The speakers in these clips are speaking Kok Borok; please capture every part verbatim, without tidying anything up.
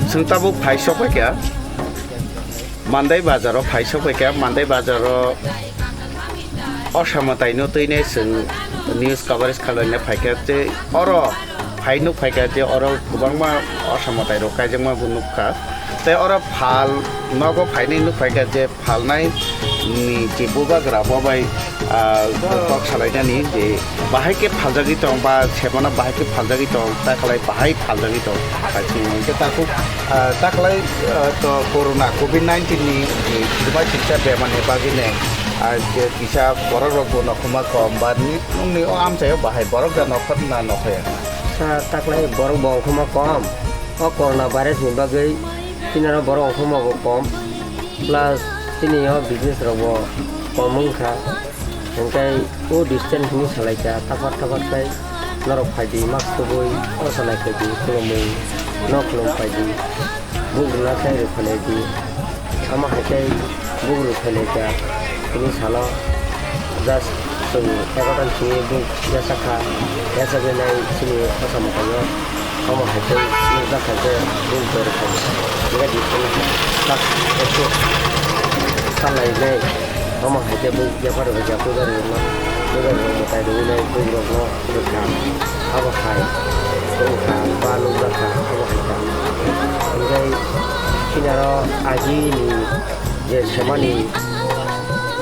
Chwng tabuk phai sok phaikha, Mandai bazaro phai sok phaikha, Mandai bazaro osa mwtaino twinai chwng news coverage khlaina phaikha, tei oro phai nuk phaikha je oro kwbangma osa mwtairok kaijakma bo nukha, tei oro phal nogo phainai nuk phaikha je phalnai ni je bubagra bo bai, ah, kok salainani je bahai khe phaljagwi tong ba semana bahai khe phaljagwi tong, ta khlai bahai phaljagwi tong. Hai chwng hwnkhe takhuk, ah, ta khlai, ah, to corona covid nineteen ni je kirba kirsa bemar ni bagwi ne, ah, je kisa borok rok bo nokhuma kom ba ni, nungni o amchaio bahai borok da nokhor na nokhoya. Sa ta khlai borok bo ongkhuma kom. O corona virus ni bagwi chini oro borok ongkhorma bo kom, plus chini o business rok bo kom wngkha, hwnkhe o distance hinwi salaikha, taphar taphar khai norok phaidi, mask kubui o salai phaidi, khulumui nok khulum phaidi, bugruna khai rw phaidi. Omo hai khe bugruk phailai kha, tini salo just chwng egaroh ta ni simi buk yasa kha, yasa gwi nai chini hosa mwtaio. Omo hai khe nukjak kha khe buk dor kha, bega di phano tak ekso salai nai. Omo hai khe buk yapar rwkha, puja rwkha, puja rwkha mwtai rwui nai bugrok no. Rwkha, abo hai wngkha ba nukjakha, abo hai kha. Hingke kinaro agini je semani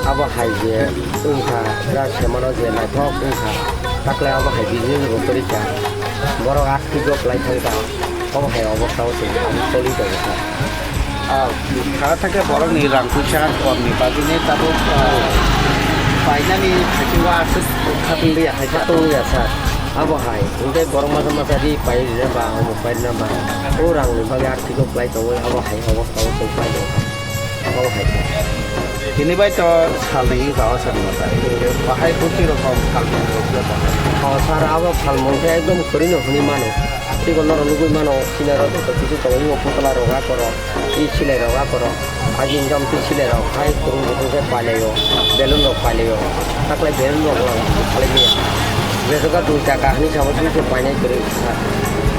abo hai je wngkha, ja semano je naithok wngkha, takle abo hai business bo kwrwi kha, borok aktwk o kwlai thangkha. Obo hai obostha o chwng tabuk choli tongo kha. Ah, kha thangkhe borokni rang puisa komni bagwino tabuk, ah, painani thaisingo aswk khatunglia hai kha. Khatunglia sir. Abo hai, hwnkhe borok masa masa ri pai rina ba, omo pai rina ba, o rangni bagwi aktwk o kwlai tongwi abo hai obostha o chwng kwlai tongkha. Obo hai kha. Tini bai to salni wngkha o sir masa. Bahai buti rokom salni wngkha. O sir, abo salmung khe ekdom kwrwino hwnwi mano. Teibo norok nugwi mano, sinai rok joto kisu tongo, imo putla rok a koro, i silai rok a koro. Agi jom twi silai rok hai kwrwng bukhuk khe pailaio, belun rok pailaio. Taklai belun rok lang phalai maya. Jesuka dui taka hwnwi samo twi se painai kwrwi.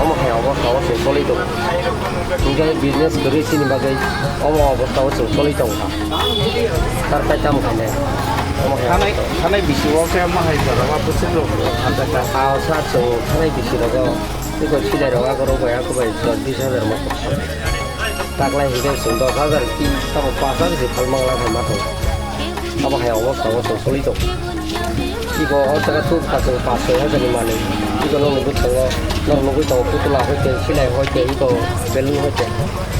Omo hai obostha o se choli tongo. Hingke business kwrwi chini bagwi omo obostha o chwng choli tongkha. Tar pai tamo khainai. Omo hai thanai, obostha o. Thanai bisi o khe omo hai jora o bwswk rok hamjak kha. Ao sa chwng thanai bisi rogo tei silai rok a koro bai a koro bai dos bis hajar mo kok. Taklai hingke chwng dos hajar ki tamo pash hajar se phalmang la khe ma thang. Abo hai obostha o chwng choli tong. Iko o jaga tuk kha chwng pash soi hajar ni manwi. Iko nokni bwskango, norok nugwi tongo putla hoite, silai hoite, iko belun hoite.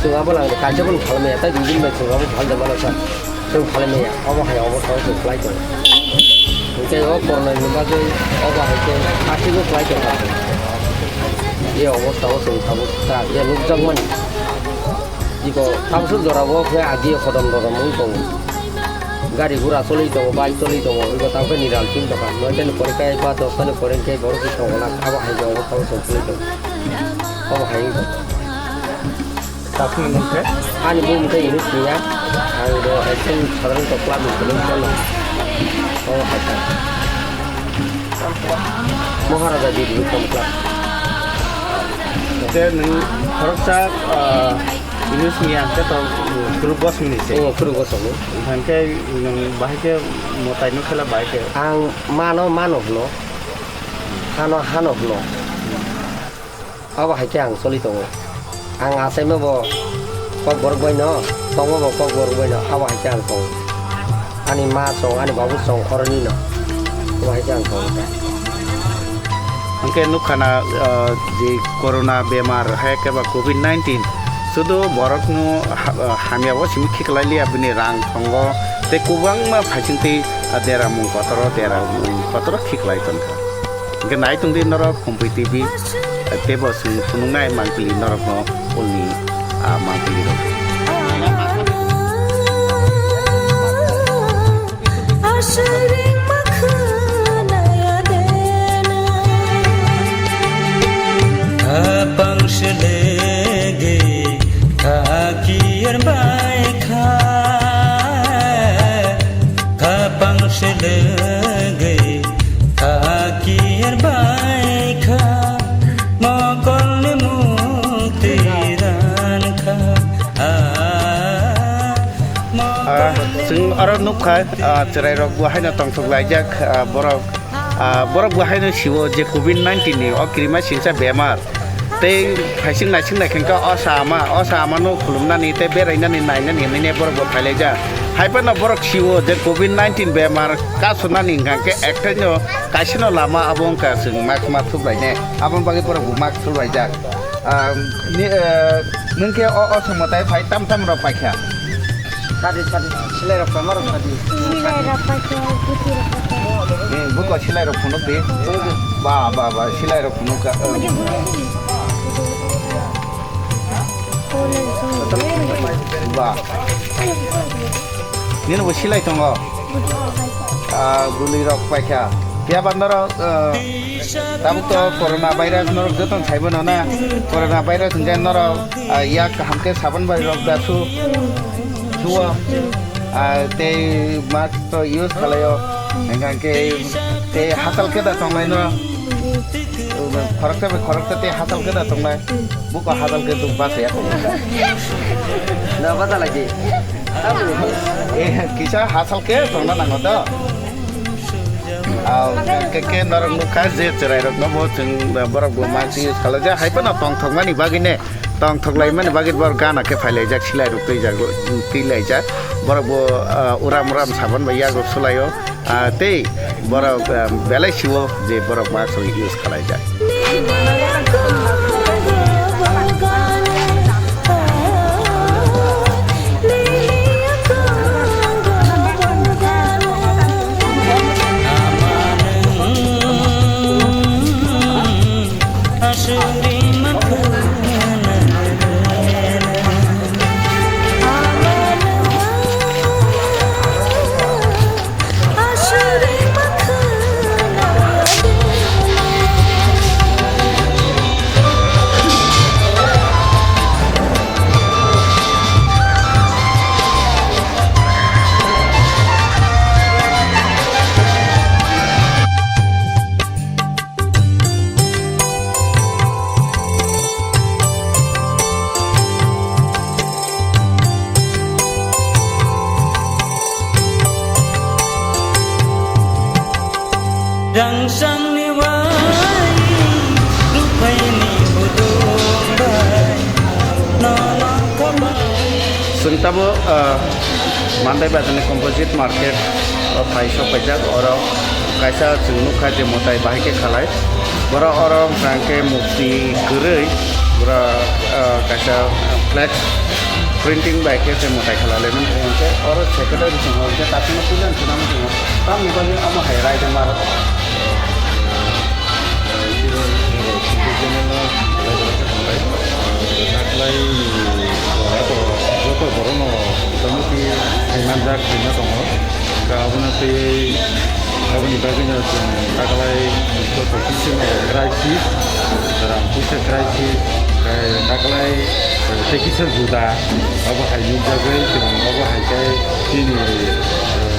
Chwng abo langdi kaisa bono phalmaya, tai dui din bai chwng abo phalde mano sa. Chwng phalmaya, obo hai obostha o chwng khlai tongo. Hwnkhe o kornoi ni bagwi obo hai khe hasteo khlai tongkha. Je obostha o chwng tabuk ta je nukjakmani. Iko tamsuk jora o khe agi hodom dodom wng tongo. Gari gura choli tongo, bike choli tongo, iko tamo khe ni ral tin tongkha. Noita ni pore khe ba dosta ni pore khe borok khe tongo na, abo hai khe obo tamo choli tongo. Obo hai wng tong. Tapni mung khe? Ani mung khe ini siya. Ang bo ekdom sadharon to club ni seleng solo. Obo hai khe. Maharaja Bidhi Uttam Club. Khe nwng khoroksa, ah, Yunus Miya hwnkhe to, mm, khuruk bosongni se. Oh, khuruk bosongni. Hwnkhe nwng bahai khe mwtai no khela bahai khe. Ang mano mano hwno. Hano hano hwno. Abo hai khe ang choli tongo. Ang achaima bo kok borok bai no, tongo bo kok borok bai no, abo hai khe ang tongo. Ani ma chong, ani babu chong, oroni no. Abo hai khe ang tongo. Hwnkhe nukha na, ah, je corona bemar hai khe ba covid nineteen, sudu borok no ha-, ah, hamya bo simi khiklai liya, bini rang tongo, tei kwbangma phaising twi, ah, dera mung kotoro, dera mung kotoro khiklai tongkha. Hwnkhe nai tongdi norok Khumpui T V, teibo chwng phunuknai mangpili norokno ulni, ah, mangpili rok. Khapang selegwi khakir bai kha, khapang selegwi khakir bai kha, mokolni mukti ran kha. Ah, chwng oro nukha, ah, chwrairok bo haino tongthok laijak, ah, borok, ah, borok bo haino siwo je covid nineteen ni o kirima singsa bemar. Tei phaising naising nai khe wngkha o sa ama, o sa ama no khulumnani tei berainani nainani hinwi borok bo phailaijak. Hai phano borok siwo je covid nineteen bemar kasunani hwnkha khe ektaino kaisano lama abo wngkha chwng mak ma thuklainai. Aboni bagwi borok bo mak thuklaijak. Ah, ni, eh, nwng khe o, o somo tai phai tam tam rok paikha. Sadi, sadi, silai rok pama rok sadi. Silai rok paikha, guti rok paikha. Eh, buko silai rok phunuk di. Ba, ba, ba, silai rok phunuk ka. Ba. Nini bo silai tongo. Ah, guli rok paikha. Phiya ba norok, ah, tabuk to corona virus norok jotono saibo no na. Corona virus hingke norok, ah, yak kaham khe sabon bai rok da su. Suo. Ah, tei mask to use khalaio. Hingke tei hasal khe da tonglai no. Khoroksa bai khoroksa tei hasal khe da tonglai. Buko hasal khe tung basa ya. Na basa lagi. Eh, kisa hasal khe tongna nango to. Ah, ke, ke, ke norok nukha je chwrairokno bo chwng borok bo mansi use khalajak. Hai phano tongthokmani bagwi ne, tongthoklaimani bagwi borok gana khe phailaijak, silairok twijago, twilaijak. Borok bo, ah, uram uram sabon bai yago sulaio. Ah, tei borok, ah, belai siwo je borok mask rok use khalai jak. Rangsangni wai, rukhaini budung bai, nono kabai. Chwng tabuk, ah, Mandai bazarni composite market o phai sok paijak, oro kaisa chwng nukha je mwtai bahai khe khalai. Borok oro hwnkha khe mukti kwrwi, borok, ah, kaisa flex printing bai khe se mwtai khalai laimani, hwnkhe oro secretary tongo, hwnkhe takhukno puja ni swnamwi tongo. Tamni bagwi omo hai raida mar. Taklai ni joto borokno motamoti khaimajak khaima tongo. Hwnkhe abono twiwi aboni bagwino chwng taklai Iswar kisa crisis, ram kisa crisis, tei taklai tei kisa juda, abo hai nukjagwi chwng abo hai khe chini,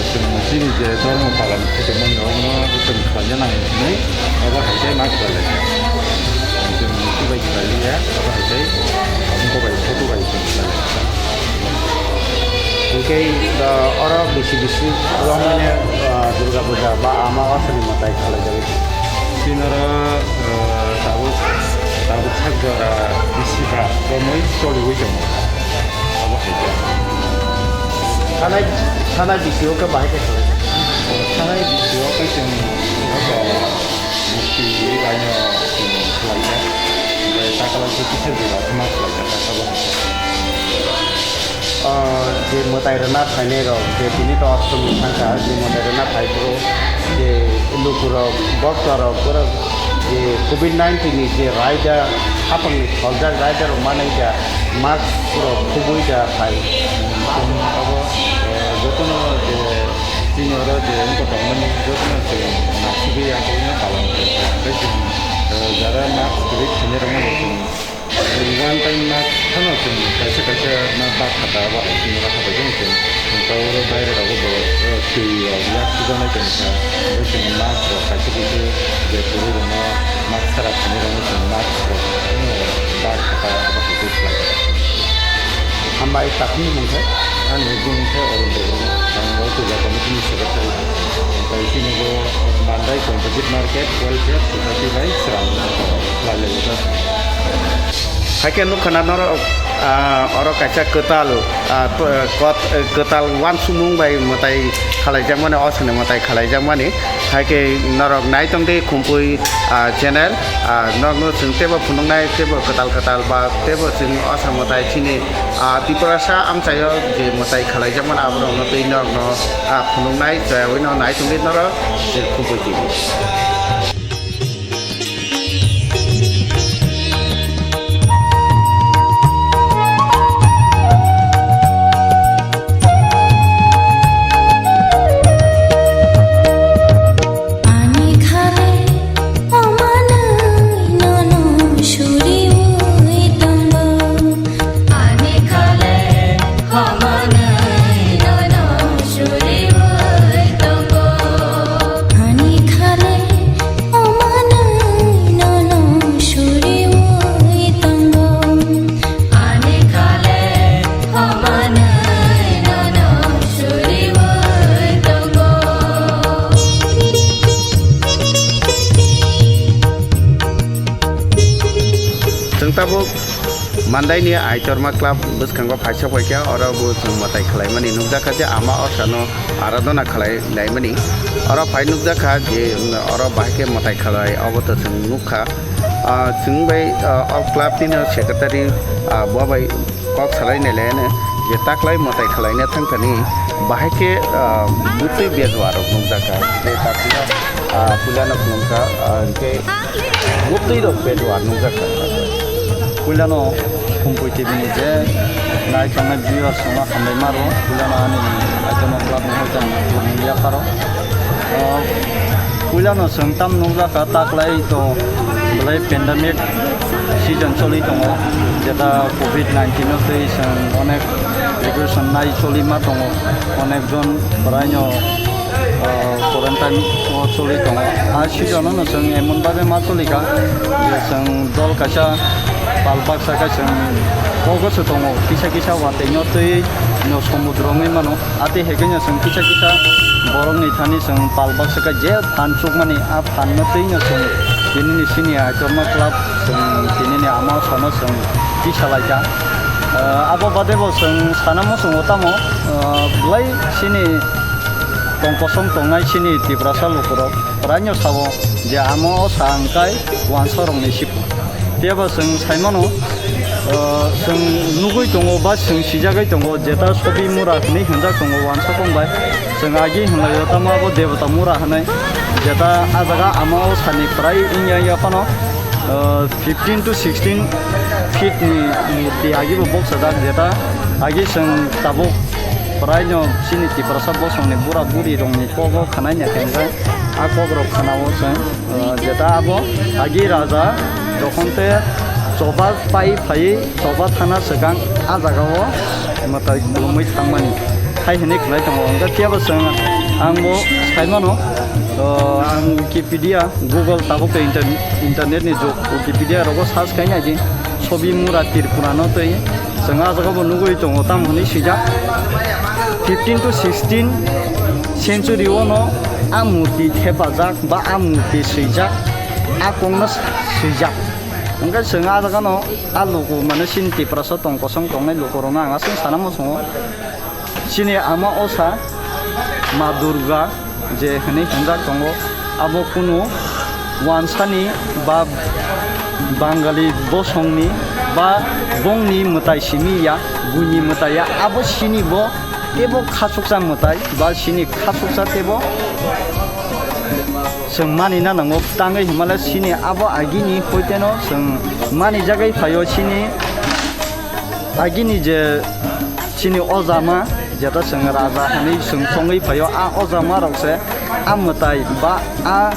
chwng chini je dhormo palan khaitongmani rokno chwng khlaina nang hinwi abo hai khe ma khlai lai kha. Chwng muitu bai khlai liya, abo hai khe abo bai photo bai chwng khlai lai kha. Hwnkhe, ah, oro bisi bisi romani, ah, Durga Puja ba Ama Wasani mwtai khalai jagwi. Chini oro, ah, tabuk, tabuk sak jora bisi ba romwi choliwi tongo. Abo hai khe. Thanai, thanai bisi o khe bahai khe khalai jagwi. Thanai bisi o khe chwng oro Mukti baino chwng khlaijak. Omohai taklai khe kisa jora khe ma khlaijak, abo hai khe. Ah, je mwtai rwna phainai rok, je tini to Ashtomi thangkha, je mwtai rwna phai phuru, je luku rok, bokto rok, borok je covid nineteen ni je raida, hapang ni kholjak raida rok manai ja, mask rok khugui ja phai. Chwng abo, eh, jotono je Chini oro je wngkha tongmani jotono chwng naisingwi aswkno palan khlai kha. Tei chwng, eh, jara mask kwrwi khainai rokno bo chwng, eh, one time mask phano chwng kaisa kaisa ma bak kha ta abo hai chini oro habai phano chwng, chwng ta oro baire rogo bo, eh, twi rok yak sujaknai tong kha. Tei chwng mask rok kaisa kaisa je kwrwi rokno mask sara khainai rokno chwng mask rok phano bak kha ta abo hai khe khlai kha. Mai takni mungkha, ani mung khe Arun Debbarma, ang o puja committee ni secretary. Tei chini bo Mandai Composite Market Welfare Society bai sram lai lai o. Hai khe nukha na norok, ah, oro kaisa kwtal, ah, kot, kwtal uansukmung bai mwtai khalaijakmani, o sani mwtai khalaijakmani. Hai khe norok nai tong di Khumpui, ah, channel, ah, norokno chwng teibo phunuknai, teibo kwtal kwtal ba teibo chwng o samung tai chini, ah, Tiprasa amchaio je mwtai khalaijakmani aborokno tei norokno, ah, phunuknai, chayawino nai tong di norok je Khumpui T V. Ani khale omanai nono suriwi tongo. Ani khale omanai nono suriwi tongo. Ani khale omanai nono suriwi tongo. Ani khale omanai nono suriwi tongo. Chwng tabuk Mandaini Aitorma Club bwskango phaisa phaikha, oro bo chwng mwtai khlaimani nukjakha je ama orsano aradhona khlai laimani. Oro phai nukjakha je oro bahai khe mwtai khlai, obo to chwng nukha. Ah, chwng bai, ah, o club nino secretary, ah, bo bai kok salai nai laino je taklai mwtai khlaina thangthani bahai khe, ah, bwtwi bejua rok nukjakha. Je takhwlai, ah, puilano khulumkha, ah, hwnkhe bwtwi rok bejua nukjakha. Puilano Khumpui T V ni je nai tongnai viewers rokno hambai maro, puilano ani Aitorma club ni hoite ang khulumwi yapharo. Ah, puilano chwng tam nukjakha, taklai to belai pandemic season choli tongo, jeta covid nineteen no twi chwng onek precaution nai choli ma tongo, onek jon bwraino, ah, quarantine o choli tongo. A season no chwng emon bhabe ma choli kha je chwng dol kaisa pal baksa khe chwng kogo se tongo, kisa kisa watwi no twi no somudro wngwi mano. Ati hekhe no chwng kisa kisa borokni thani chwng pal baksa khe je phan chukmani, a phan no twi no chwng tini ni sini Aitorma club chwng tini ni ama sano chwng tisa lai kha. Ah, abo bade bo chwng sana muchungo tamo, ah, belai sini tong kosong tongnai sini Tiprasa lukurok bwraino sabo je ama o sa hwnkhe wansa rokni siphung. Phiya ba chwng sai mano, ah, chwng nugwi tongo ba chwng sijagwi tongo, jeta sobi mura hinwi hwnjak tongo wansa kong bai. Chwng agi hwnlaio tamo abo debota mura hinwi, jeta ah jaga ama o sani kwrai wngya wngya phano, ah, fifteen to sixteen feet ni murti agi bo boksajak, jeta agi chwng tabuk kwraino chini Tiprasa bosongni bura buri rokni kogo khwnai nai khe hwnjak, a kok rok khwnao chwng. Ah, jeta abo agi raja jokhon te choba pai phai choba thana swkang a jaga o mwtai khulumwi thangmani hai hinwi khwnai tongo. Hwnkhe phiya bo chwng ang bo sai mano, ah, ang Wikipedia, Google tabuk tei inter-, internet ni jug, Wikipedia rogo search khai nai di, sobi mura Tripura no twi. Chwng ah jaga bo nugwi tongo, tamo hwnwi swijak, fifteen to sixteen century o no ah murti thepajak ba ah murti swijak, ah kok no swijak. Hwnkhe chwng ah jaga no ah luku mane chini Tiprasa tong kosong tongnai luku rok no ang aswk sana muchungo. Chini ama osa Ma Durga je hinwi hwnjak tongo, abo kunu wansani ba Bangali bosongni ba bongni mwtai simi ya, buini mwtai ya, abo sini bo teibo khachuksa mwtai ba sini khachuksa teibo chwng mani na nango, tangwi hwnmale sini abo agini hoiteno chwng mani jagwi phaio sini agini je chini ojama, jeta chwng raja hinwi chwng chongwi phaio, a ojama rok se a mwtai ba a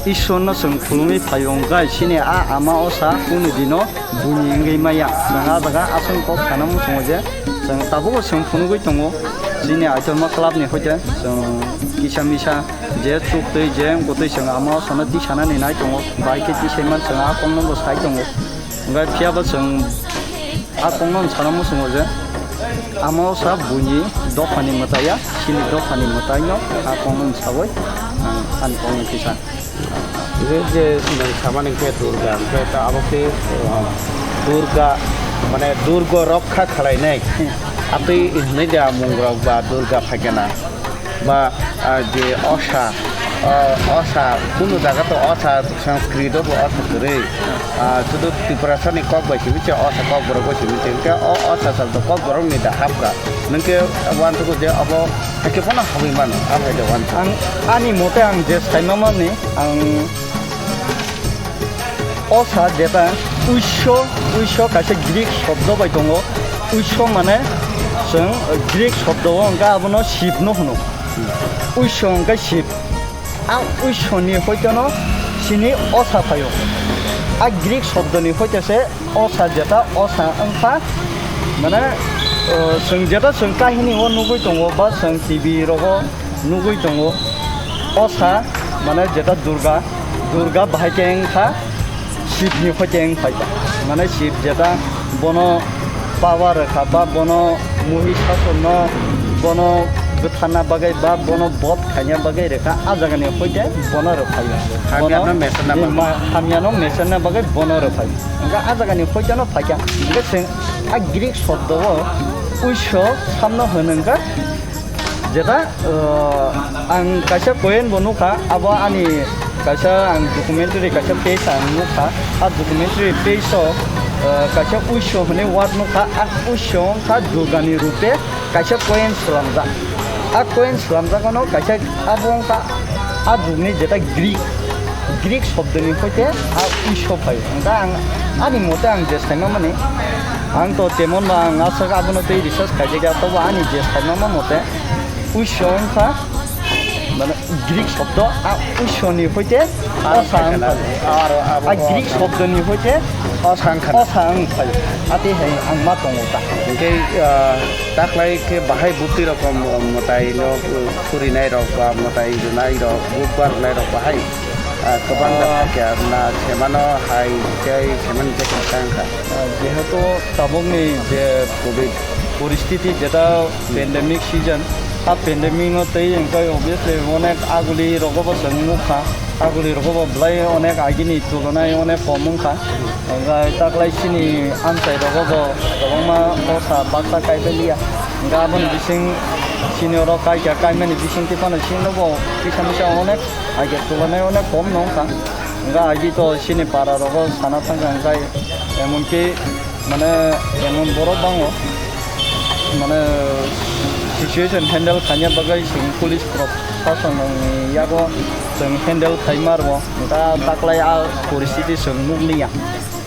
Ishwar no chwng khulumwi phaio, hwnkhe chini a ama osa kunu dino buini wngwi maya. Chwng a jaga aswk kok sana muchungo je chwng tabukbo chwng phunugwi tongo, chini Aitorma club ni hoite chwng kisa misa je chuktwi je wngkutwi chwng ama osano tisanani nai tongo, bai khe tisaiman chwng a kokno bo sai tongo. Hwnkhe phiya bo chwng a kokno sana muchungo je Amo sa buini dophani mwtaiya, chini dophani mwtaino a kongno sawi ang ani kongno kisa. Je je nwng samani khe Durga, hwnkhe ta abo khe, uh, Durga, mane Durga rokha khlainai. Hmm. Atwi hinwi da mungrok ba Durga phaikana. Ba, ah, je osa, ah, osa, kunu jaga to osa, Sanskrit o bo osa kwrwi. Ah, sudu Tiprasani kok bai simi se osa kok borok bai simi se. Hwnkhe o osa sal to kok borok ni da hapra. Nwng khe uansukgo je abo hakhe phano habwi mano, abo hai de uansuk. Ang, ani mote ang je saimamani, ang osa jeta uiso, uiso kaisa Greek shobdo bai tongo. Uiso mane chwng Greek shobdo o hwnkhe abono Shiv no hwno. Uiso hwnkhe Shiv. A uiso ni hoite no chini osa phaio. A Greek shobdo ni hoite se osa jeta osa wngkha, mane, uh, chwng jeta chwng kahini o nugwi tongo ba chwng T V rogo nugwi tongo, osa, mane, jeta Durga, Durga bahai khe wngkha Shiv ni hoite wng phaikha. Mane, Shiv jeta bono power rwkha ba bono Muhisasur no bono bwtharna bagwi ba bono bodh khaina bagwi rwkha, a jagani hoite bono rwphaio. Hamyano mesenna bagwi. Hamyano mesenna bagwi bono rwphaio. Hwnkhe a jagani hoite no phaikha. Hwnkhe chwng a Greek shobdo o uiso samno hwn wngkha. Jeta, uh, ang kaisa coin bo nukha, abo ani kaisa ang documentary kaisa page ang nukha. A documentary page o, uh, kaisa uiso hwnwi word nukha, a uiso wngkha Durgani rupe kaisa coin swlamjak. A coin swlamjak ano kaisa abo wngkha a jugni jeta Greek Greek shobdoni hoite a uiso phai. Hwnkhe ang ani mote ang je saimamani, ang to temon ba ang aswk abono tei research khaijak ya, tobo ani je saimama mote uiso wngkha, mane, Greek shobdo, a uisoni hoite osa wngkha. A Greek shobdoni hoite osa wngkha. Osa wngkha. Ati hai ang ma tongo ta. Hwnkhe, ah, taklai khe bahai bwtwi rokom, ah, mwtai no, uh, phurinai rok ba mwtai rwnai rok, bukbar rwnai rok bahai, ah, kwbang da kha khe na semano hai tei semani je kwrwngsa wngkha. Ah, jehetu tabukni je covid poristiti jeta pandemic season, a pandemic no tei hwnkhe obviously onek aguli rogo bo chwng nukha. Aguli rogo bo belai onek agini tulonai onek kom wngkha. Hwnkhe taklai chini amchai rogo bo kwbangma osa baksa kaipai liya. Hwnkhe aboni bising chini oro kaikha, kaimani bisingtwi phano chini bo kisa misa onek age tulonai onek kom no wngkha. Hwnkhe agi to chini para rogo sana thangkha, hwnkhe emonki mane emon borok bango, mane situation handle khaina bagwi chwng police rok sasong ni yago chwng handle khaima rwo, hwnkhe taklai a poristiti chwng nukliya.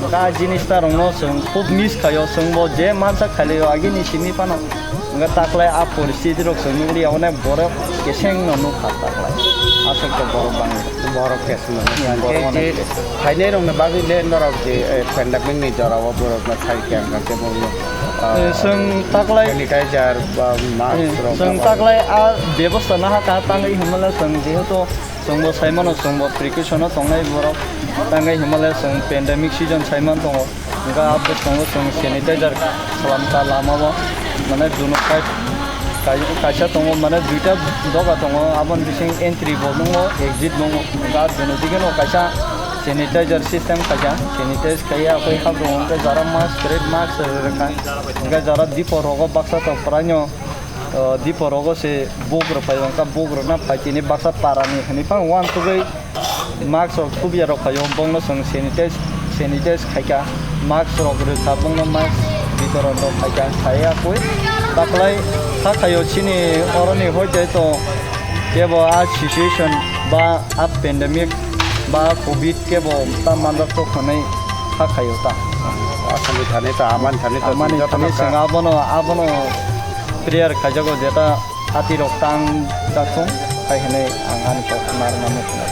Hwnkhe a jinis ta rokno chwng khub miss khaio, chwngbo je mansa khailio agini simi phano. Hwnkhe taklai a poristiti rok chwng nukliya, onek borok keseng no nukha taklai. Aswk to borok bangwi. Borok keseng no nukha. Borok onek je keseng. Phainai rokni bagwi le norok je, eh, pandemic ni jora o borok no sai khe ang khe borok no, ah, eh, chwng taklai sanitizer ba mask, eh, rok chwng ba taklai a bebosta naha ka tangwi hwnmale chwng jehetu chwngbo saimano chwngbo precaution o tongnai borok tangwi hwnmale chwng pandemic season saiman tongo. Hwnkhe a bwskango chwng sanitizer khwlam ta lama o, mane, duno side kai-, kaisa tongo, mane, duita doga tongo, aboni bising entry bo nungo, exit nungo. Hwnkhe a duno digeno kaisa sanitizer system khaikha, sanitize khaiya, akoi habro hwnkhe jara mask kwrwi mask rwkha, hwnkhe jara dipo rogo baksa tok pwraino, o, dipo rogo se buk rwphai, hwnkhe buk rwna phai tini baksa parani hwnwi phano uansugwi mask rok thubya rok phaio, bongno chwng sanitize, sanitize khaikha, mask rok rwkha, bongno mask bitoron rok khaikha, khaiya koi taklai kha khaio chini oroni hoite to kebo a situation ba a pandemic ba covid kebo ta manjak tok hwnwi kha khaio ta. Asani thani ta, amani thani ta, amani jotono thani ka- chwng abono, abono prayer khaijago jeta Hati rok tang jak thung, hai hwnwi ang ani kok narwkna nukha.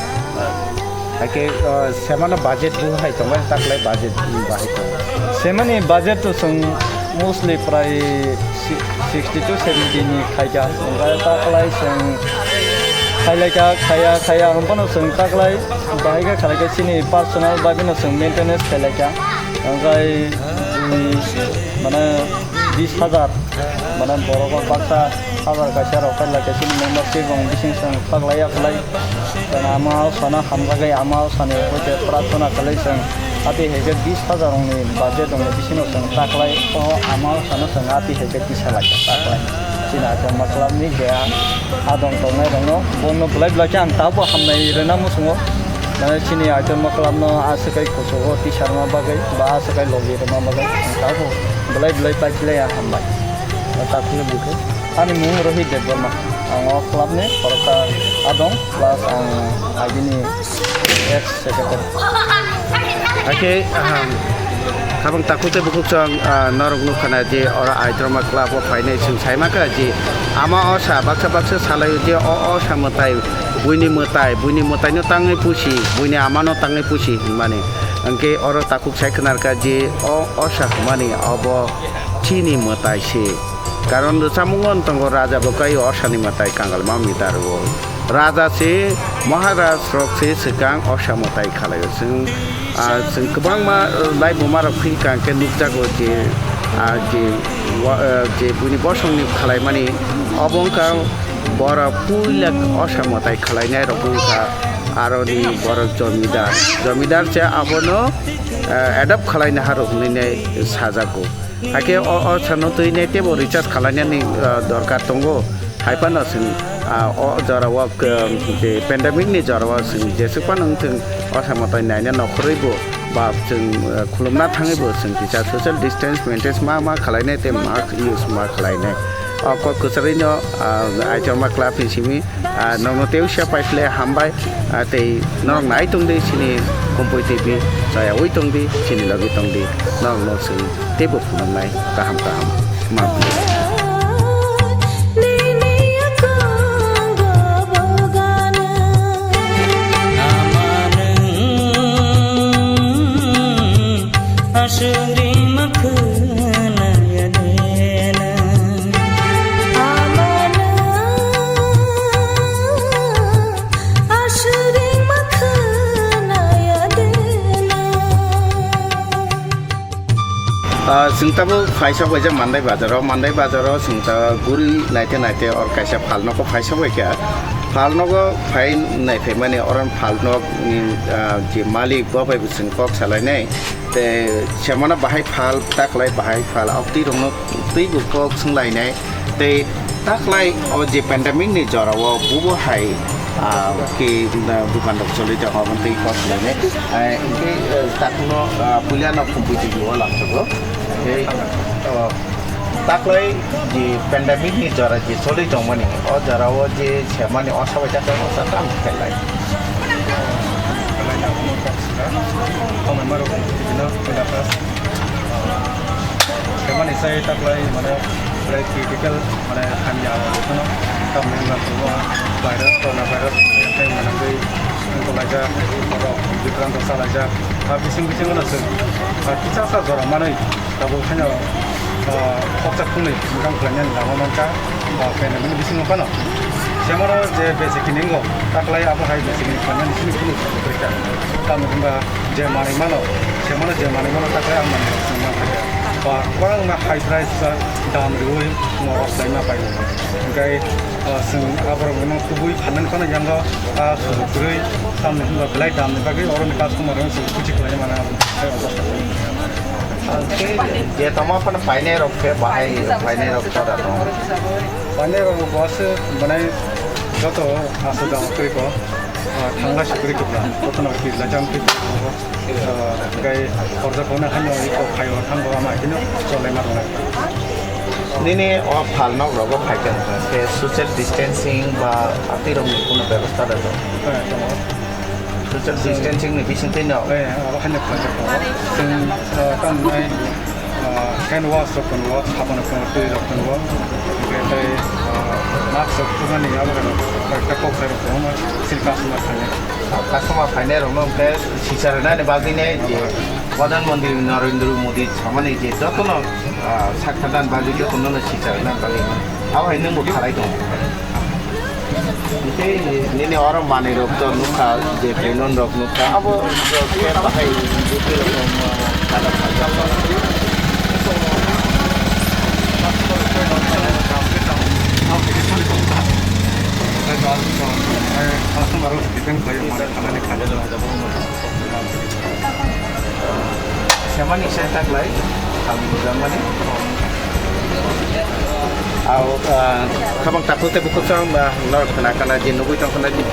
Haikhe, uh, semano budget bo hai tongo, taklai budget bo hai tongo. Semani budget to chwng mostly prai si-, sixty to seventy ni khaikha, hwnkhe taklai chwng khailaikha, khaiya, khaiya, hwnphano chwng taklai bahai khe khalaikha chini personal bagwino chwng maintenance khailaikha, hwnkhe, um, mane, Bis hajar, mane borok o baksa hajar kaisa rok khailai khe chini membership rok bising chwng khaklaiya khlai. Chwng ama o sana hamjagwi ama o sani hoite prarthana khlai chwng ati hai khe bis hajar rokni budget rokni bisingo chwng taklai o ama o sana chwng ati hai khe tisa lai taklai. Chini Aitwrwma club ni je adong tongnai rokno bono belai belai khe ang tabuk hamnai rwna muchungo. Mane chini Aitwrwma club no aswk kai kuchugo tisarma bagwi ba aswk kai logi rwma bagwi ang tabuk belai belai paikhlai ang hambai. Takhukni bwkhe? Ani mung Rohit Debbarma. Ang o club ni khoroksa adong plus ang agini ex secretary. Hakhe, aham, habang takhuk tei bukhuk chwng, ah, norok nukha na je oro Aitwrwma club o phainai chwng sai mankha je ama osa baksa baksa salai o je o osa mwtai, buini mwtai, buini mwtai no tangwi pusi, buini ama no tangwi pusi hinmani. Hwnkhe oro takhuk sai khwnarkha je o osa hwnmani obo chini mwtai se. Karon rwchapmungo wng tongo, raja bo kai osani mwtai kangalma mwtai rwo. Raja se, maharaj rok se swkang osa mwtai khalai o. Chwng, ah, chwng kwbangma, ah, laibuma rok phikha hwnkhe nukjago je, ah, je, wa-, ah, je buini bosongni khalaimani obo wngkha borok puila osa mwtai khalainai rok wngkha aroni borok jomidar. Jomidar se abono, ah, adopt khalaina harok hinwi nai sajago. Hakhe o, o sano twi nai teibo recharge khalainani, ah, dorkar tongo. Hai phano chwng, ah, o jora o, ah, je pandemic ni jora o chwng jeswk phano wng thwng, o samo twi naina nokhorwi bo ba chwng, ah, khulumna thangwi bo chwng kisa social distance maintain ma, ma khalainai tei mask use ma khalainai. O kok kwchari no, ah, Aitwrwma club ni simi Ah, nokno tei usia paiphle hambai, ah, tei norok nai tongdi chini Kumpui T V, chayaui tongdi chini logi tongdi, norokno chwng teibo phunuknai kaham kaham ma. Aswk ringma khwnaya de na? Amano aswk ringma khwnaya de na? Ah, chwng tabuk phaisa baija Mandai bazaro, Mandai bazaro chwng ta guri naite naite or kaisa phalnogo phaisa baikha. Phalnogo phai nai phaimani oro phalnokni, ah, je malik bo bai bo chwng kok salainai. Tei semano bahai phal, taklai bahai phal, ok twi rokno twi bo kok swnglainai. Tei taklai o je pandemic ni jora o bubo hai, ah, ke, ah, dukan rok choli tongo, obo twi kok swnglainai. Ah, hingke, eh, takhukno, ah, puila no Kumpui T V o lamsogo. Tei, oh, taklai je pandemic ni jora je choli tongmani, o jora o je semani o sabai taklai o sa tam khelai. Hamya rok bini khe da kha. Khe mani sai ta khlai mane, khlai critical mane hamya rok no. Tamni wngkha tongo virus, corona virus, tei mane tei wngkha laijak, borok bikrang rok sa laijak. A bising bising no se, a kisa sa jora manwi. Tabuk haino, ah, khoroksa khungnwi mwkhang khlainani lama mankha, ah, pandemic ni bisingo phano. Semano je basic ni wngo, taklai abo hai basic ni khlainani simi phunuk rwkha. Tamni hwnba je manwi mano, semano je manwi mano taklai ang manwi rok chwng mankha. Ba kwbangma high price sa dam rwui norok khlaima pai. Hwnkhe, ah, chwng aborok no kubui phanani phano yango, ah, sujuk kwrwi, tamni hwnba belai dam ni bagwi oroni customer rok chwng kuchi khlaina mano. Ang khe je tongma phano painai rok khe bahai painai rok jora tong. Painai rok bo aswk mane joto aswk jora twi ko, ah, thangla sukri kibra, joto no kibra jang kibra, ah, gai horja kona hano iko phaio thango ama hino cholai ma rwnai. Nini o phal nok rogo phai khe social distancing ba atwi rok ni kono bebostha da tong? Eh, tongo. Social distancing ni bising twi no. Eh, abo haino khlai jak tongo. Chwng, ah, tamni, ah, hand wash rok tongo, sabon rok tongo, twi rok tongo. Hwnkhe tei, ah, mask rok tubani abo rok, kok sai rok tongo, chini customer thangwi. Customer phainai rok no hwnkhe sisa rwnani bagwi nai je Pradhan Mantri Narendra Modi samani je jotono, ah, sakha dan bagwi jotono no sisa rwnani bagwi. Abo hai nwngbo khalai tongo. Tei nini oro manwi rok to nukha, je balloon rok nukha, abo khe bahai buti rok no, ah, kada kha. Semani se taklai, ang bujamani. Au, ah, khabang takhuk tei bukhuk chwng ba norok khna khna je nugui tong khna je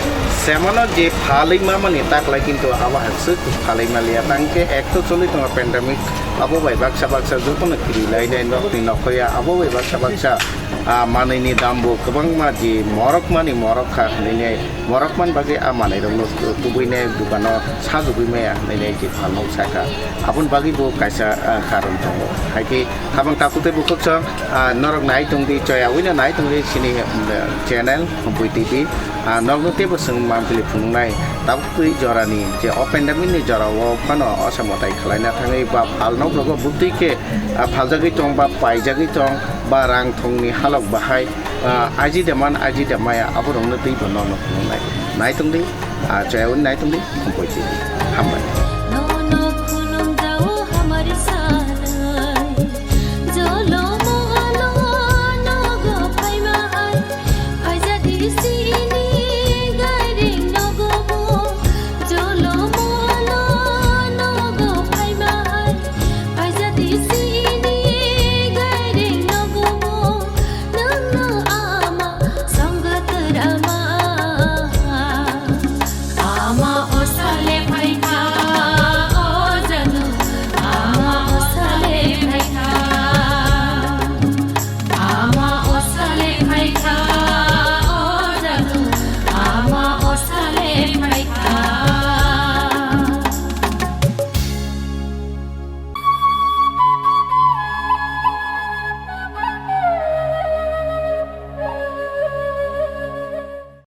semano je phalwi mamani taklai kintu abo haksuk phalwi maliya tangkhe ek to choli tongo pandemic abo bai baksa baksa jotono kiri lai lai nokni nokhoya abo bai baksa baksa ah, manwini dambo kwbangma je morok mani morok kha hinwi morok man bagwi ah manwirokno tubui nai dukano sajugwi maya hinwi je phalnok sakha. Aboni bagwi bo kaisa ah, karon tongo. Hai khe habang takhuk tei bukhuk chwng ah, norok nai tongdi, choya wino nai tongdi chini mm, channel Bui T V. Ah, nokno teibo chwng mampili phunuknai tabuk twi jorani je open da mini jorao phano osa mwtai khwlaina thangwi ba phalnok rogo bwtwi khe ah, phaljagwi tong ba paijagwi tong ba rang thongni halok bahai ah, aji de man aji de maya aborokno teibo nono phunuknai. Nai tongdi, ah, choya wino nai tongdi, Bui T V. Hambai.